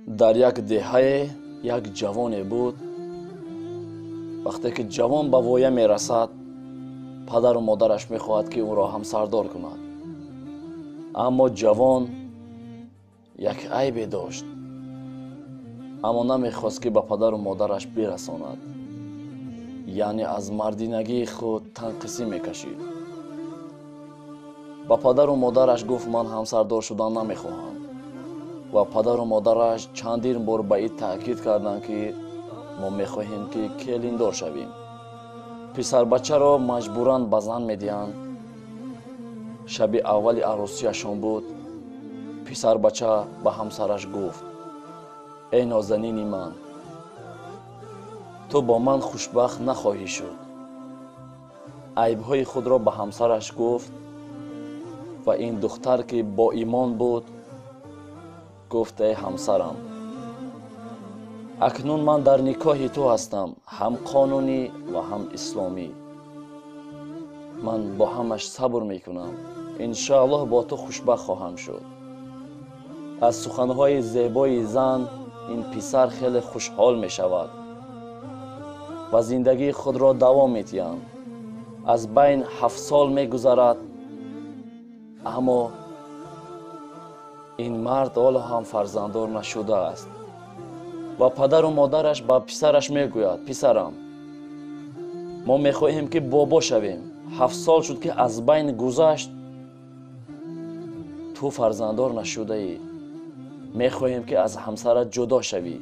Дар як деҳае як ҷавоне буд. Вақте ки ҷавон ба воя мерасад, падару модараш мехоҳад, ки ӯро ҳамсардор кунад. Аммо ҷавон як айбе дошт, аммо намехост, ки ба падару модараш бирасонад, яъне аз мардинагии худ танқисӣ мекашид. Ба падару модараш гуфт: ман ҳамсардор шудан намехоҳам. Ва падару модараш чандин бор ба ин таъкид карданд, ки мо мехоҳем, ки келиндор шавем. Писарбачаро маҷбуран ба зан медиҳанд. Шаби аввали арӯсияшон буд. Писарбача ба ҳамсараш гуфт: эй нозанини ман, ту бо ман хушбахт нахоҳӣ шуд. Айбҳои худро ба ҳамсараш гуфт ва ин духтар, ки боимон буд, гуфт: эй ҳамсарам, акнун ман дар никоҳи ту ҳастам, ҳам қонунӣ ва ҳам исломӣ. Ман бо ҳамаш сабр мекунам, иншоаллоҳ бо ту хушбахт хоҳам шуд. Аз суханҳои зебои зан ин писар хеле хушҳол мешавад ва зиндагии худро давом медиҳанд. Аз байн 7 сол мегузарад, аммо ин мард ҳоло ҳам фарзанддор нашудааст. Ва падару модараш ба писараш мегӯяд: писарам, мо мехоҳем, ки бобо шавем. 7 сол шуд, ки аз байн гузашт, ту фарзанддор нашудаӣ. Мехоҳем, ки аз ҳамсарат ҷудо шавӣ.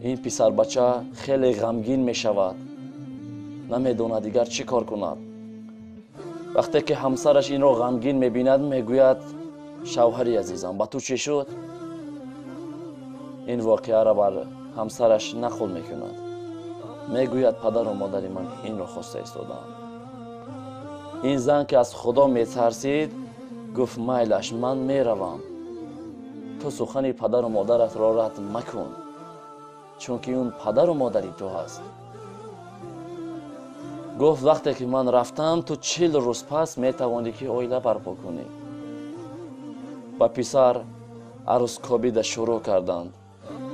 Ин писарбача хеле ғамгин мешавад, намедонад дигар чӣ кор кунад. Вақте ки ҳамсараш инро ғамгин мебинад, мегӯяд: шавҳари азизам, ба ту чӣ шуд? Ин воқеаро бар ҳамсараш нақл мекунад. Мегӯяд: падару модари ман инро хоста истодаанд. Ин зан, ки аз Худо метарсид, гуфт: майлаш, ман меравам, ту сухани падару модаратро рад макун, чунки он падару модари ту ҳаст. Гуфт: вақте ки ман рафтам, ту 40 рӯз пас метавонӣ, ки оила барпо кунӣ. Ба писар арӯскобида шурӯъ карданд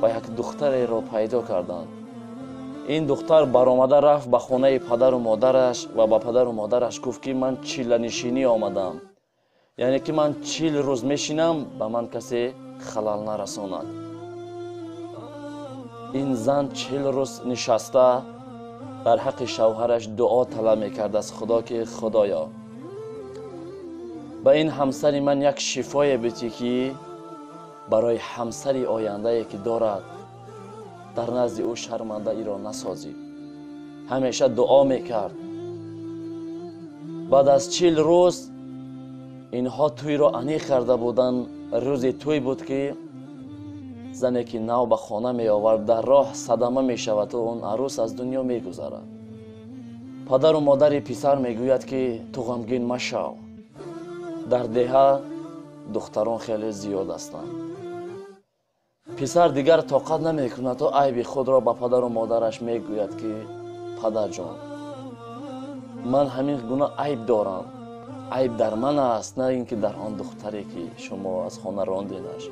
ва як духтареро пайдо карданд. Ин духтар баромада рафт ба хонаи падару модараш ва ба падару модараш гуфт, ки ман чиланишинӣ омадам, яъне ки ман 40 рӯз мешинам, ба ман касе халал нарасонад. Ин зан 40 рӯз нишаста дар ҳаққи шавҳараш дуо талаб мекард аз Худо, ки Худоё, ба ин ҳамсари ман як шифое битӣ, ки барои ҳамсари ояндае, ки дорад, дар назди ӯ шармандаиро насозӣ. Ҳамеша дуо мекард. Баъд аз 40 рӯз инҳо тӯйро аниқ карда буданд. Рӯзи тӯй буд, ки зане, ки нав ба хона меовард, дар роҳ садама мешавад ва он арӯс аз дунё мегузарад. Падару модари писар мегӯяд, ки ту ғамгин машав, дар деҳа духтарон хеле зиёд ҳастанд. Писар дигар тоқат намекунад ва айби худро ба падару модараш мегӯяд, ки падарҷон, ман ҳамин гуна айб дорам, айб дар ман аст, на ин ки дар он духтаре, ки шумо аз хона ронденаш.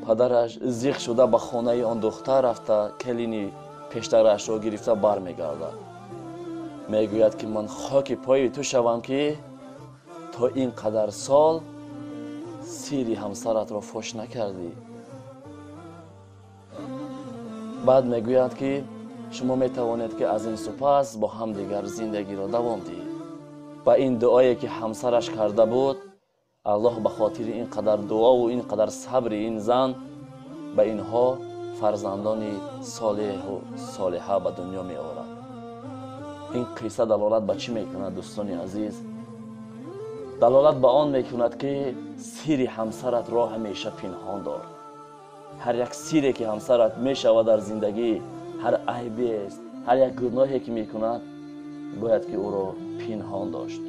Падараш зиқ шуда ба хонаи он духтар рафта, келини пештарашро гирифта бармегардад. Мегӯяд, ки ман хоки пои ту шавам, ки то ин қадар сол сири ҳамсаратро фош накардӣ. Баъд мегӯяд, ки шумо метавонед, ки аз ин супас бо ҳамдигар зиндагиро давом диҳед. Ба ин дуое, ки ҳамсараш карда буд, Аллоҳ ба хотири ин қадар дуову ин қадар сабри ин зан ба инҳо фарзандони солеҳу солиҳа ба дунё меорад. Ин қисса далолат ба чӣ мекунад, дӯстони азиз? Далолат ба он мекунад, ки сири ҳамсаратро ҳамеша пинҳон дор. Ҳар як сире, ки ҳамсарат мешавад дар зиндагӣ, ҳар айбест, ҳар як гуноҳе, ки мекунад, бояд ки ӯро пинҳон дошт.